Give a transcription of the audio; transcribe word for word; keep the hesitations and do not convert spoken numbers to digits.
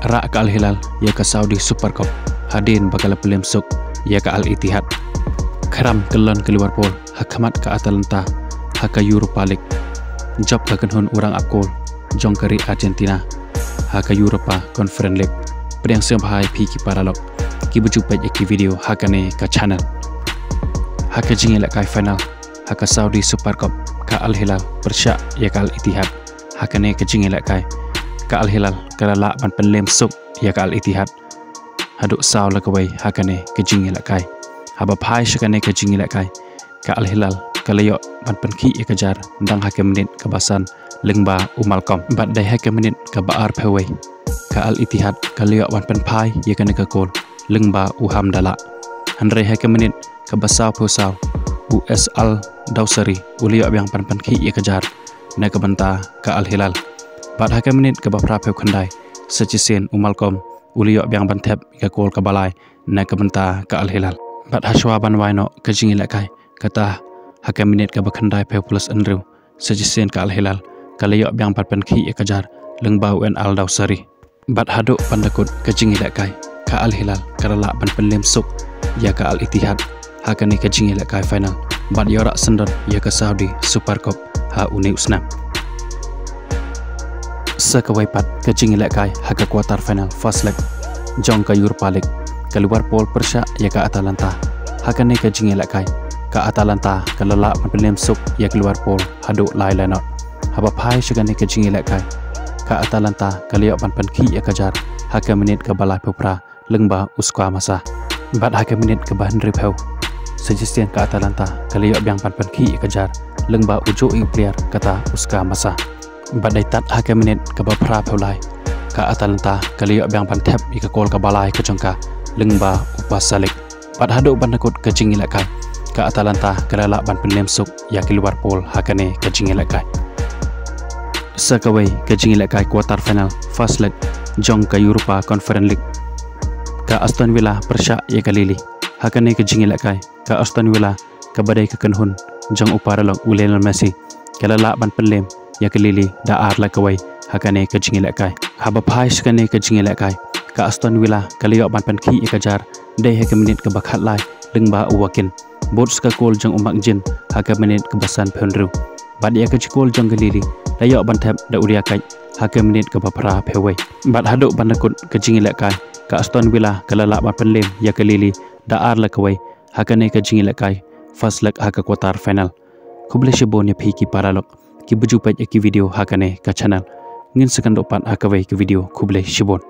Rah ka Al Hilal ïa ka Saudi Super Cup hadien ba ka la pynlem suk ïa ka Al Ittihad. Khram kyllon ka Liverpool ha khmat ka Atalanta ha ka Europa League. Jop ka kynhun u rangap kol jong ka ri Argentina ha ka Europa Conference League. Pdiang sngewbha ïa phi ki paralok kiba ju peit ïa ki video ha kane ka channel. Ha ka jingïalehkai final ha ka Saudi Super Cup, ka Al Hilal pyrshah ïa ka Al Ittihad. Ha kane ka jingïalehkai, ka Al Hilal ka la lah ban pynlem suk ïa ka Al Ittihad haduh saw la kawei ha kane ka jingïalehkai. Haba phai sha kane ka jingïalehkai, ka Al Hilal ka la ïoh ban pynkhih ïa ka jar dang ha ka minit kaba san lyngba u Malcom. Bad dei ha ka minit kaba arphew wei, ka Al Ittihad ka la ïoh ban pynphai ïa kane ka kol lyngba u Hamdallah. Hynrei ha ka minit kaba sawphew saw, u S Al Dawsari u la ïoh biang ban pynkhih ïa ka jar na ka bynta ka Al Hilal. Bad ha ka minit kaba phraphew khyndai, sa shisien u Malcom u la ïoh biang ban thep ïa ka kol kaba lai na ka bynta ka Al Hilal. Bad hashwa ban wai noh ka jingïalehkai, kata ha ka minit kaba khyndaiphew plus hynriew, sa shisien ka Al Hilal ka la ïoh biang ban pynkhih ïa ka jar lyngba u N Al Dawsari. Bad haduh ban da kut ka jingïalehkai, ka Al Hilal ka la lah ban pynlem suk ïa ka Al Ittihad ha kane ka jingïalehkai final bad ïoh rah syndon ïa ka Saudi Super Cup ha une u snem. Sa kawei pat ka jingïalehkai ha ka quarter final first leg jong ka Europa League, ka Liverpool pyrshah ïa ka Atalanta. Ha kane ka jingïalehkai, ka Atalanta ka la lah ban pynlem suk ïa ka Liverpool haduh lai lai not. Haba phai sha kane ka jingïalehkai, ka Atalanta ka la ïoh ban pynkhih ïa ka jar ha ka minit kaba laiphew phra lyngba u Squamassa. Bad ha ka minit kaba hynriewphew, sa shisien ka Atalanta ka la ïoh biang ban pynkhih ïa ka jar lyngba u juh u player, kata u Squamassa. Bad dei tad ha ka minit kaba phraphew lai, ka Atalanta ka la ïoh biang ban thep ïa ka kol kaba lai ka jong ka lyngba u Pasalic. Bad haduh ban da kut ka jingïalehkai, ka Atalanta ka la lah ban pynlem suk ïa ka Liverpool ha kane ka jingïalehkai. Sa kawei ka jingïalehkai quarter final first leg jong ka Europa Conference League, ka Aston Villa pyrshah ïa ka Lille. Ha kane ka jingïalehkai, ka Aston Villa kaba dei ka kynhun jong u paralok u Lionel Messi ka la lah ban pynlem ïa ka Lille da ar la kawei ha kane ka jingïalehkai. Haba phai sha kane ka jingïalehkai, ka Aston Villa ka la ïoh ban pynkhih ïa ka jar dei ha ka minit kaba khatlai lyngba u Watkins, bud sa ka kol jong u Marc Guihi ha ka minit kaba sanphew hynriew. Bad ïa ka jingkol jong ka Lille la ïoh ban thep da u Riakic ha ka minit kaba phraphew wei. Bad haduh ban da kut ka jingïalehkai, ka Aston Villa ka la lah ban pynlem ïa ka Lille da ar la kawei ha kane ka jingïalehkai first leg ha ka quarter final. Khublei shibun ïa phi ki paralok kiba ju peit ïa ki video ha kane ka channel. Ngin sa ïakynduh pat ha kawei ka video. Khublei shibun.